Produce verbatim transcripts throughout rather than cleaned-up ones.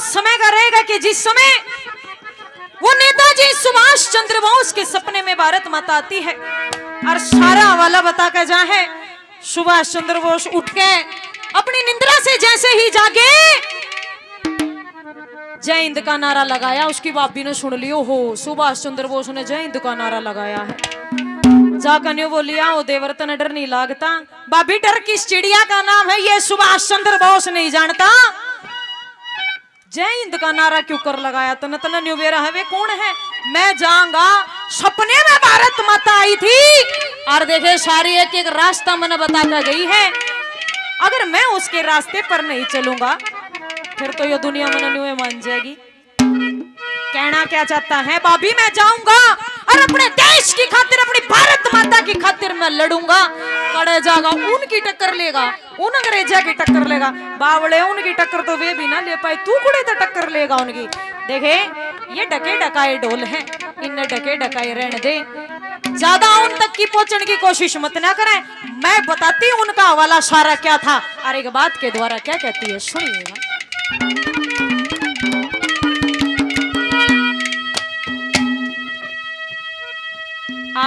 समय का रहेगा कि जिस समय वो नेताजी सुभाष चंद्र बोस के सपने में भारत माता आती है और सारा हवाला बता के जा है, सुभाष चंद्र बोस उठ के अपनी निंद्रा से जैसे ही जागे, जय हिंद का नारा लगाया। उसकी भाभी ने सुन लियो हो, सुभाष चंद्र बोस ने जय हिंद का नारा लगाया है। जाकर न्यू बोलिया, "ओ देवर, तने डर नहीं लागता?" "भाभी, डर किस चिड़िया का नाम है, ये सुभाष चंद्र बोस नहीं जानता? जय हिंद का नारा क्यों कर लगाया तने? तने न्यू बेरा है वे कौन है?" "मैं जाऊंगा, सपने में भारत माता आई थी और देखे सारी एक एक रास्ता मैंने बता के गई है। अगर मैं उसके रास्ते पर नहीं चलूंगा, फिर तो ये दुनिया मैंने न्यू मान जाएगी।" कहना क्या चाहता है, "भाभी, मैं जाऊंगा और अपने देश की खातिर, अपनी भारत माता की खातिर मैं लड़ूंगा।" कड़े जागा उनकी टक्कर लेगा, उन अंग्रेजा की टक्कर लेगा। बावले, उनकी टक्कर तो वे भी ना ले पाए, तू कुड़े तो टक्कर लेगा उनकी। देखे, ये ढके ढकाए ढोल हैं, इन्हें ढके ढकाए रहने दे, ज्यादा उन तक की पहुंचने की कोशिश मत ना करें। मैं बताती हूँ उनका हवाला सारा क्या था और एक बात के द्वारा क्या कहती है, सुनिएगा। आ,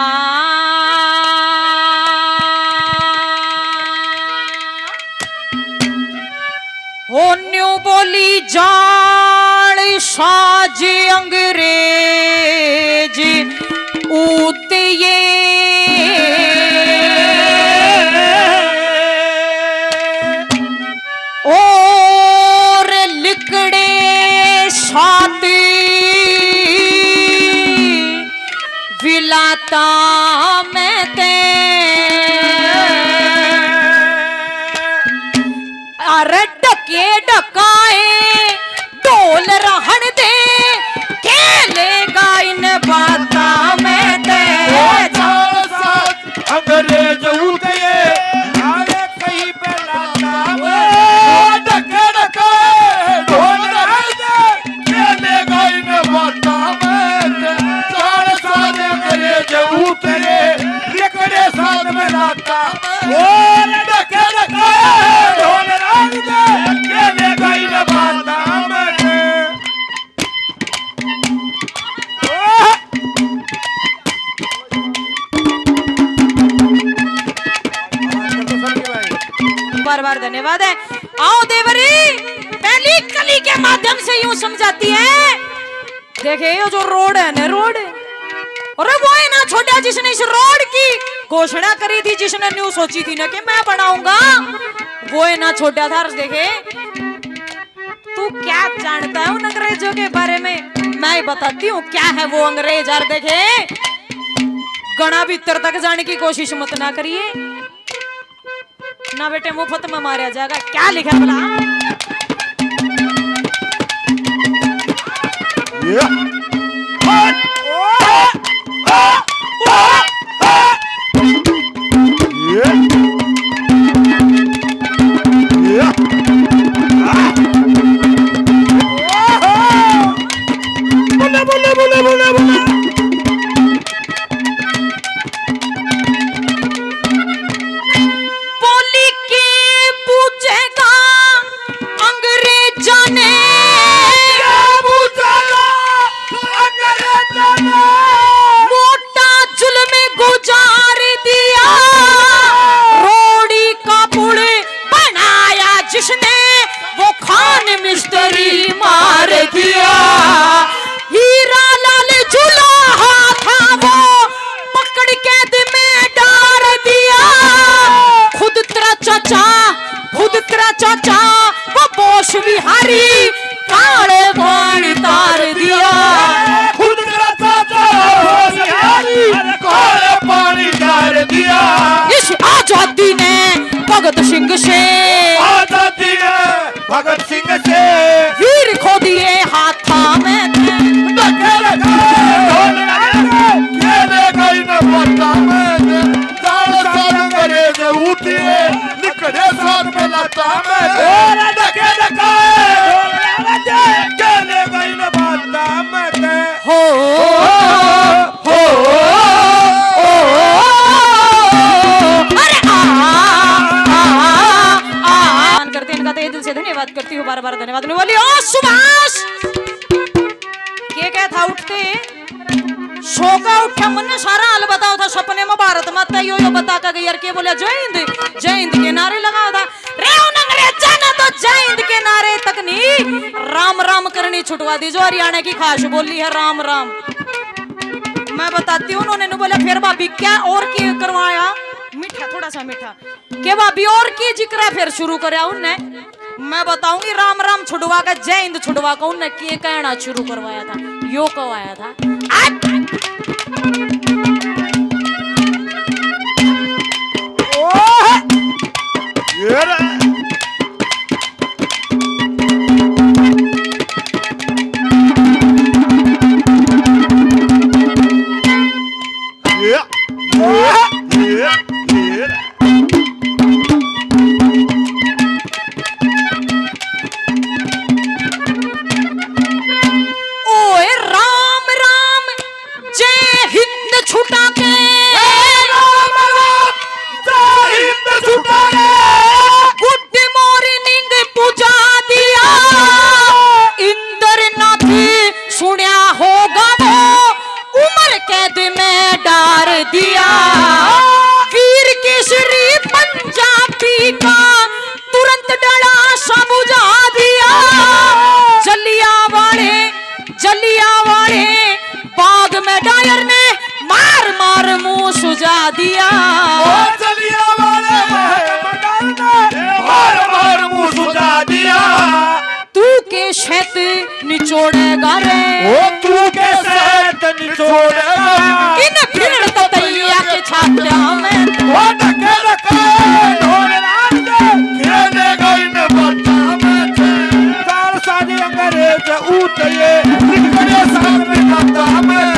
हो न्यू बोली जाल साज अंग्रेज ऊत ये, और लिकड़े सात विलाता में ते। अरे ढके ढकाए ढोल रहन दे, के लेगा इन बातां में ते। ओ चार सात अंग्रेज उठ गए, अरे कहीं पे लाता में। ओ ढके ढकाए ढोल रहन दे, के लेगा इन बातां में ते। चार सात अंग्रेज उठ गए, लिकड़े साथ में लाता। ओ ढके ढकाए ढोल रहन दे, के लेगा इन बातां में ते। बार बार धन्यवाद है। आओ देवरी, पहली कली के माध्यम से यूं समझाती है। देखे, यो जो रोड है ना, रोड, अरे वो है ना छोटा, जिसने इस रोड की घोषणा करी थी, जिसने न्यू सोची थी ना कि मैं बनाऊंगा, वो है ना छोटा था। देखे, तू क्या जानता है उन अंग्रेजों के बारे में? मैं बताती हूँ क्या है वो अंग्रेज। और देखे, घना भीतर तक जाने की कोशिश मत ना करिए, ना बेटे मुफ्त में मारा जाएगा। क्या लिखा भला? ये। ये। ये। बोले, बोले, बोले, बोले, बोले। बोली के पूछेगा अंग्रेजा ने, क्या पूछेगा अंग्रेजा ने? मोटा जुल्म गुजार दिया, रोड़ी का पुल बनाया जिसने, वो खान मिस्त्री मार दिया। हीरा लाल जुलाहा था वो, पकड़ कैद में डाल दिया। खुद तेरा चाचा, खुद तेरा चाचा वो बोस बिहारी, काले पानी तार दिया। खुद तेरा चाचा बोस बिहारी, अरे काले पानी तार दिया। इस आजादी ने भगत सिंह से, आजादी ने भगत सिंह से वीर खो दिए हाथा में। ढके ढकाए ढोल रहन दे, के लेगा इन बातां में ते। चार सात अंग्रेज उठ गए, लिकड़े साथ में लाता में ते। ढके ढकाए ढोल रहन दे, के लेगा इन बातां में ते। हो, हो, अरे आ, आ, आ, आ। करते इनका तहे दिल से धन्यवाद करती हूँ, बार बार धन्यवाद। मैं बोली, ओ सुभाष, मन्ने सारा हाल बताओ था सपने में, भारत माता यो यो बता के गई यार, के बोला, "जय हिंद, जय हिंद के नारे लगाओ था।" रे उन अंग्रेजा ने तो जय हिंद के नारे तक नहीं, राम राम करनी छुटवा दी, जो हरियाणा की खास बोली है, राम राम। मैं बताती हूँ, उन्होंने नु बोला, "फिर भाभी क्या और की करवाया?" मीठा, थोड़ा सा मीठा। के भाभी और की जिक्र है, फिर शुरू करया उनने। मैं बताऊंगी, राम राम छुड़वा का, जय हिंद छुड़वा का उनने के कहना शुरू करवाया था, यो कहवाया था। हट! ओह! ये रे। ये, ये, ये, ये। ओए राम राम, जय हिंद छुटा के। ए राम राम, जय हिंद छुटा के। Good morning पुजा दिया। इंद्रनाथ सुनया होगा वो, उम्र कैद में डार दिया। वीर केसरी पंजाबी का तुरंत डला सा बुझा दिया। जलिया वाले, जलिया वाले बाग में डायर ने मार मार मुंह सुजा दिया। ओ जलिया वाले बाग में डायर ने मार मार मुंह सुजा दिया। तू के शैत निचोड़ेगा रे। ओ तू के शैत निचोड़ेगा। इन फिर तो तैया के छात्या में। ओ धक्के धक्के ढोल राज के खेलेगा इन बातां में। चार साल अंग्रेज उठे, बड़े साल में बातां में।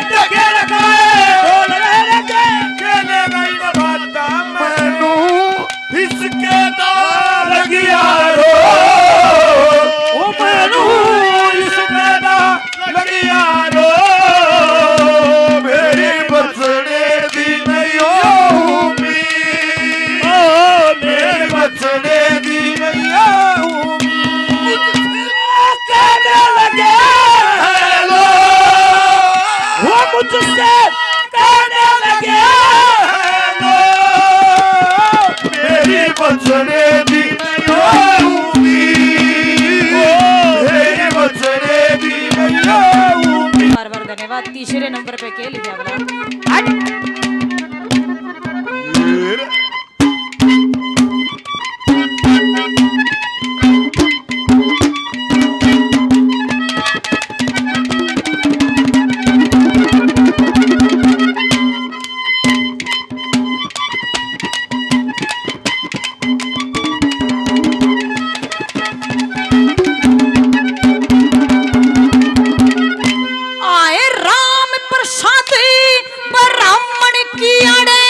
धक्के धक्के ढोल राज के खेलेगा इन बातां में। इसके दा लगिया रो, ओ मैनू इसके दा लगिया रो, मेरी बचने दी नहीं उम्मीद, ओ मेरी बचने दी नहीं उम्मीद। कहने लगे हैं लोग, वो मुझसे कहने लगे हैं लोग, मेरी बचने दी नहीं उम्मीद, मेरी बचने दी नहीं उम्मीद। बार बार धन्यवाद। तीसरे नंबर पे के लिखा अगला? हट। आए राम प्रसाद ब्राह्मण की आड़े।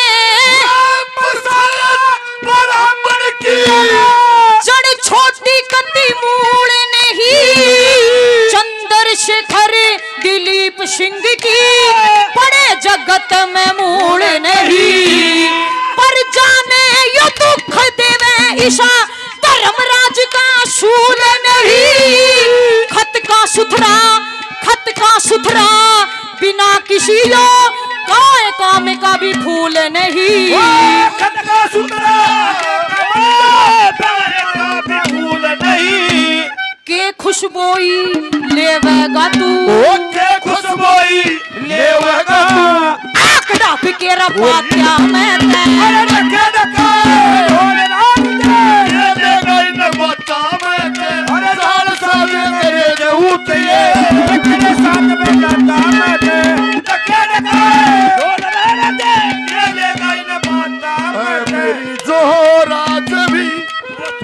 राम प्रसाद ब्राह्मण की। जड़ छोटी कती मूल नहीं, चंद्रशेखर दिलीप सिंह की, बड़े जगत में मूल नहीं। पर जाने यो दुख देवे ईशा, धर्मराज का सूल नहीं। खत का सुथरा, खत का सुथरा, बिना किसी यो काय काम का भी फूल नहीं। ओ, खत का सुथरा, बिना काय का भी फूल नहीं। के खुशबोई लेवेगा तू? ओ, के खुशबोई लेवेगा। आंख ढाप के रा पात्या में ते। अरे धक्के धक्के ढोल राज के। ये देगा इन बातां में ते। अरे साल साल अंग्रेज उठे, तेरे साथ में जाता मैं ते। धक्के धक्के ढोल राज के। ये देगा इन बातां में ते। मेरी जोहरा जबी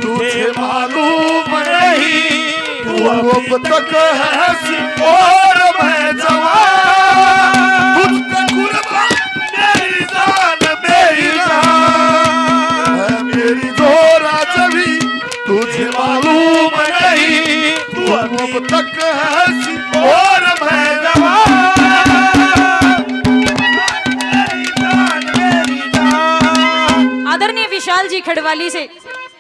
तुझे मालूम नहीं, तू अब तक हंसी और मैं जवान। तुझ पे कुर्बान मेरी जान, मेरी जान। है मेरी जोहरा जबी तुझे मालूम नहीं, तू अब तक हंसी और मैं जवान। मेरी जान, मेरी जान। आदरणीय विशाल जी खड़वाली से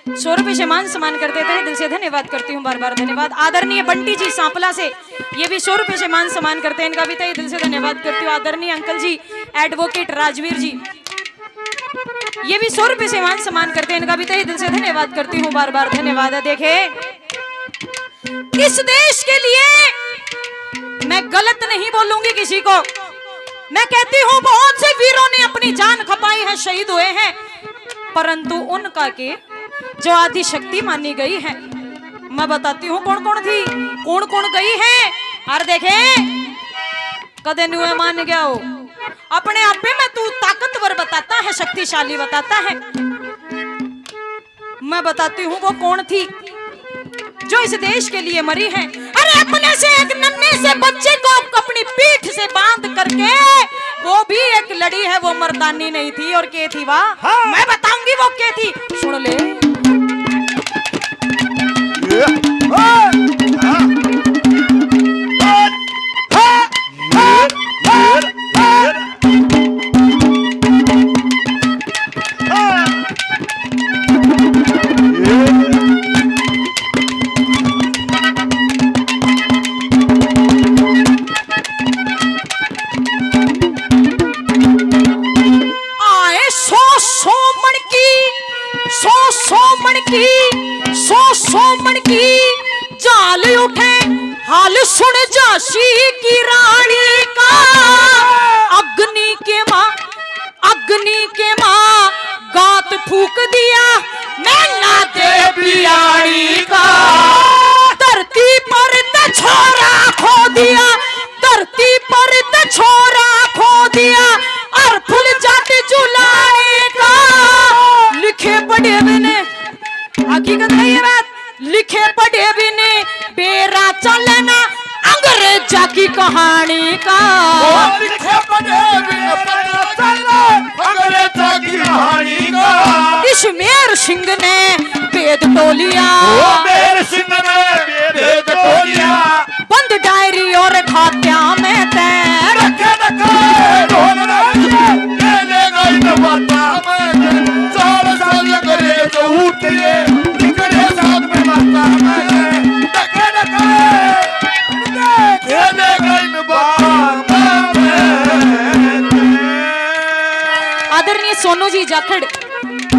सौ रुपए से मान सम्मान कर देते हैं। दिल से धन्यवाद करती हूँ, बार बार धन्यवाद। आदरणीय बंटी जी सांपला से ये भी सौ रुपए से मान सम्मान करते हैं, इनका भी तहे दिल से धन्यवाद करती हूँ। आदरणीय अंकल जी, एडवोकेट राजवीर जी, ये भी सौ रुपए से मान सम्मान करते हैं, इनका भी तहे दिल से धन्यवाद करती हूँ, बार बार धन्यवाद है। देखे, इस देश के लिए मैं गलत नहीं बोलूंगी किसी को, मैं कहती हूँ बहुत से वीरों ने अपनी जान खपाई है, शहीद हुए हैं, परंतु उनका के जो आदि शक्ति मानी गई है, मैं बताती हूँ कौन कौन थी, कौन कौन गई है। और देखे, कदे न्यू मान गया हो, अपने आप पे मैं तू ताकतवर बताता है, शक्तिशाली बताता है। मैं बताती हूँ वो कौन थी जो इस देश के लिए मरी है। अरे, अपने से एक नन्हे से बच्चे को अपनी पीठ से बांध करके वो भी एक लड़ी है, वो मर्दानी नहीं थी। और के थी वाह? हाँ। मैं बताऊंगी वो के थी, सुन ले। ये, हाँ, हाँ, हाँ, हाँ, हाँ। आए सौ सौ मण की, सौ सौ मण की, सौ सौ मण की चाल उठे, हाल सुन झांसी की रानी का। अग्नि के माँ, अग्नि के माँ गात फूक दिया नैना देवी आनी का। धरती पर त छोरा खो दिया, धरती पर त छोरा खो दिया, और फुल जाट जुलानी का। लिखे पढ़े भी ने, हकीकत है ये बात, लिखे पढ़े भी ने बेरा चले ना अंग्रेजा की कहानी का। ओ लिखे पढ़े भी ने पता चले अंग्रेजा की कहानी का। ईशमेर सिंह ने भेद टोलिया, ओ मेर सिंह ने भेद टोलिया। बंद डायरी और खात्या में तै। धक्के धक्के ढोल रहे, ले ले गई न बाता में। चार साल करे जो उठिए, निकले साथ में बाता में। धक्के धक्के, ले ले गई न बाता में। आदरणीय सोनू जी जाखड़,